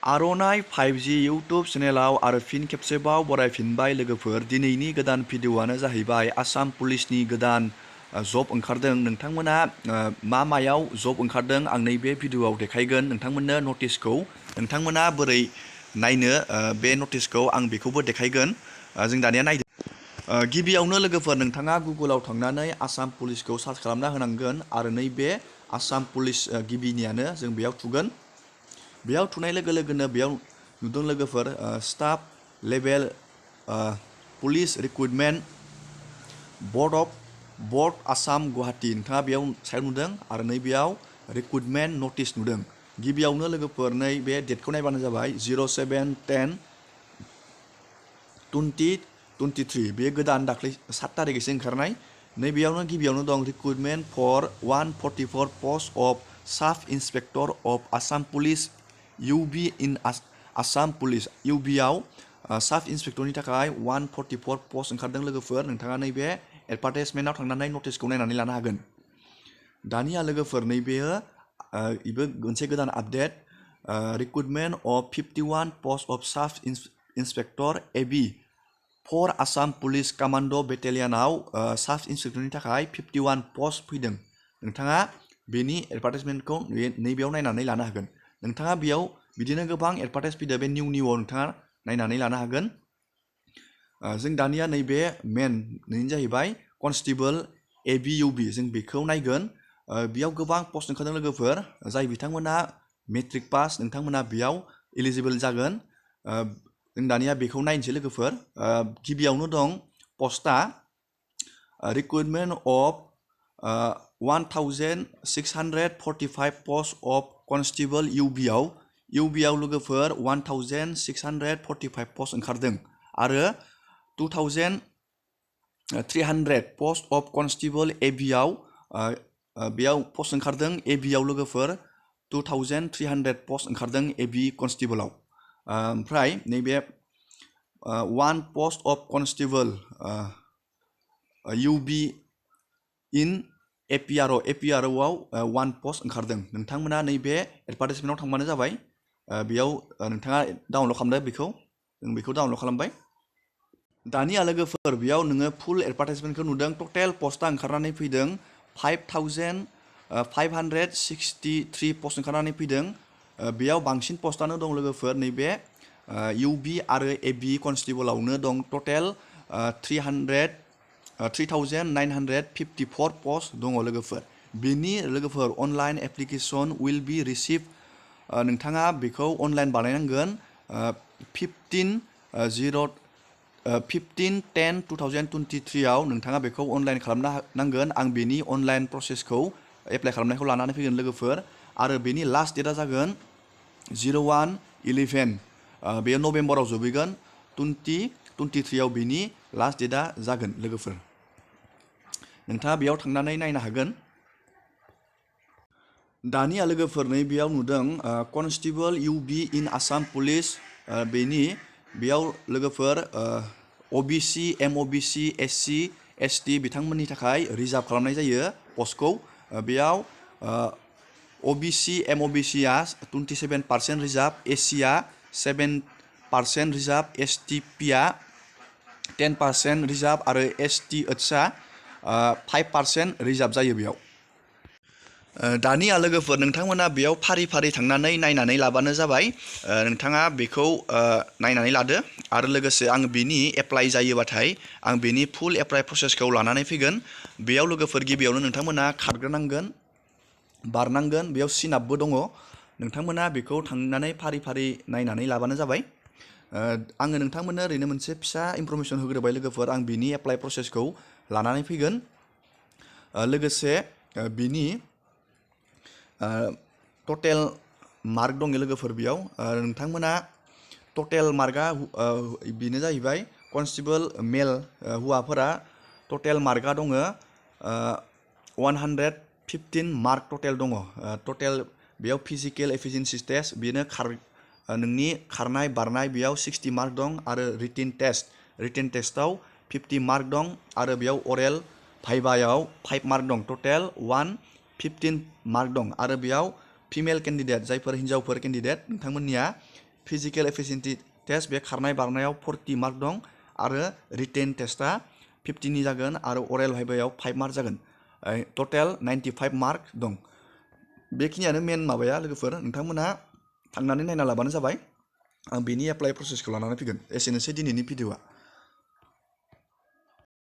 आर'नाइ 5G YouTube चेनेलाव आरो फिन खेबसेबाव बरायफिनबाय लोगोफोर। दिनैनि गोदान भिडिअ'आनो जाहैबाय आसाम पुलिसनि गोदान जब ओंखारदों। नोंथांमोना मा मायाव जब ओंखारदों आं नैबे भिडिअ'आव देखायगोन नोंथांमोननो नटिसखौ। नोंथांमोना बोरै नायनो बे नटिसखौ आं बेखौबो देखायगोन। जों दानिया नायदो। गिबियावनो लोगोफोर नोंथाङा गुगोलाव थांनानै आसाम पुलिसखौ सार्च खालामना होनांगोन आरो नैबे आसाम पुलिस गिबिनियानो जों बेयाव थुगोन। बेयाव थुनाय लोगो लोगोनो बेयाव नुदों लोगोफोर staff level police recruitment board Assam Guwahati नोंथाङा बेयाव साइड नुदों आरो नैबेयाव रिक्रुटमेन्ट नटिस नुदों। गिबियावनो लोगोफोर नैबे डेटखौ नायबानो जाबाय 07/10/2023 बे गोदान दाख्लै 7 तारिखैसो ओंखारनाय। नैबेयावनो गिबियावनो दं recruitment for 144 post of sub inspector of Assam police UB in Assam police. UBआव साब इन्सपेक्टरनि थाखाय 144 पस्ट ओंखारदों लोगोफोर। नोंथाङा नैबे एडभार्टाइजमेन्टआव थांनानै नटिसखौ नायनानै लानो हागोन। दानिया लोगोफोर नैबेयो बेबो मोनसे गोदान update recruitment of 51 post of sub inspector AB for Assam police commando' बेटेलियनाव साब इन्सपेक्टरनि थाखाय 51 पस्ट फैदों। नोंथाङा बेनि एडभार्टाइजमेन्टखौ नैबेयाव नायनानै लानो हागोन। नोंथाङा बेयाव बिदिनो गोबां एडभार्टाइज फैदों बे निउआव नोंथाङा नायनानै लानो हागोन। जों दानिया नैबे मेन जाहैबाय कनस्टेबल ABUB जों बेखौ नायगोन। बेयाव गोबां पस्ट ओंखारदों लोगोफोर। जाय बिथांमोना मेट्रिक पास नोंथांमोना बेयाव एलिजिबोल जागोन। जों दानिया बेखौ नायनोसै लोगोफोर। गिबियावनो दं पस्टआ recruitment of 1645 post of constable UBआव लोगोफोर 1645 पस्ट ओंखारदों आरो 2300 पस्ट अफ कनस्टेबल ABआव बेयाव पस्ट ओंखारदों। ABआव लोगोफोर 2300 पस्ट ओंखारदों AB कनस्टेबलाव। ओमफ्राय नैबे 1 post of constable UB in APRO आव 1 पस्ट ओंखारदों। नोंथांमोना नैबे एडभार्टाइजमेन्टआव थांबानो जाबाय। बेयाव नोंथाङा डाउनलड खालामदो बेखौ। जों बेखौ डाउनलड खालामबाय। दानिया लोगोफोर बेयाव नोङो फुल एडभार्टाइजमेन्टखौ नुदों। टटेल पस्टआ ओंखारनानै फैदों 5563 पस्ट ओंखारनानै फैदों। बेयाव बांसिन पस्टआनो दं लोगोफोर नैबे UB आरो AB कनस्टेबलावनो दं। टटेल 3954 पस्ट दङ लोगोफोर। बेनि लोगोफोर online application will be receive नोंथाङा बेखौ अनलाइन बानायनांगोन 15/10/2023 आव नोंथाङा बेखौ अनलाइन खालामनो नांगोन। आं बेनि अनलाइन प्रसेसखौ एप्लाइ खालामनायखौ लानानै फैगोन लोगोफोर। आरो बेनि लास्ट डेटआ जागोन 01/11 बेयो नभेम्बराव जोबहैगोन। 2023 आव बेनि लास्ट डेटआ जागोन लोगोफोर। नोंथाङा बेयाव थांनानै नायनो हागोन। दानिया लोगोफोर नैबेयाव नुदों constable UB in Assam police. बेयाव लोगोफोर OBC MOBC SC ST बिथांमोननि थाखाय रिजार्भ खालामनाय जायो पस्टखौ। बेयाव OBC MOBCआ 27% रिजार्भ, SCआ 7% रिजार्भ, STPआ 10% रिजार्भ आरो STHआ 5% रिजार्भ जायो बेयाव। दानिया लोगोफोर नोंथांमोना बेयाव फारि फारि थांनानै नायनानै लाबानो जाबाय। नोंथाङा बेखौ नायनानै लादो आरो लोगोसे आं बेनि एप्लाइ जायोबाथाय आं बेनि फुल एप्लाइ प्रसेसखौ लानानै फैगोन। बेयाव लोगोफोर गिबियावनो नोंथांमोना खारग्रोनांगोन, बारनांगोन। बेयाव सिनापबो दङ। नोंथांमोना बेखौ थांनानै फारि फारि नायनानै लाबानो जाबाय। आङो नोंथांमोननो ओरैनो मोनसे फिसा इनफरमेसन होग्रोबाय लोगोफोर। आं बेनि एप्लाइ प्रसेसखौ लानानै फैगोन। लोगोसे बिनि टटेल मार्क दङ लोगोफोर बेयाव। नोंथांमोना टटेल मार्कआ बेनो जाहैबाय कनस्टेबल मेल हौवाफोरा टटेल मार्कआ दङ 115 मार्क टटेल दङ। टटेल बेयाव फिजिकेल एफिसिएन्सि टेस्ट बेनो नोंनि खारनाय बारनाय बेयाव 60 मार्क दं आरो रिटेन टेस्टआव 50 मार्क दं आरो बेयाव अरेल भाइभायाव 5 मार्क दं। टटेल 115 मार्क दं आरो बेयाव फिमेल केन्डिडेट जायफोर हिन्जावफोर केन्डिडेट नोंथांमोननिया फिजिकेल एफिसिएन्सि टेस्ट बे खारनाय बारनायाव 40 मार्क दं आरो रिटेन टेस्टआ 50 जागोन आरो अरेल भाइभायाव 5 मार्क जागोन। टटेल 95 मार्क दं। बेखिनियानो मेन माबाया लोगोफोर, नोंथांमोना थांनानै नायना लाबानो जाबाय। आं बेनि एप्लाइ प्रसेसखौ लानानै फैगोन। एसेनोसै दिनैनि भिडिअ'आ।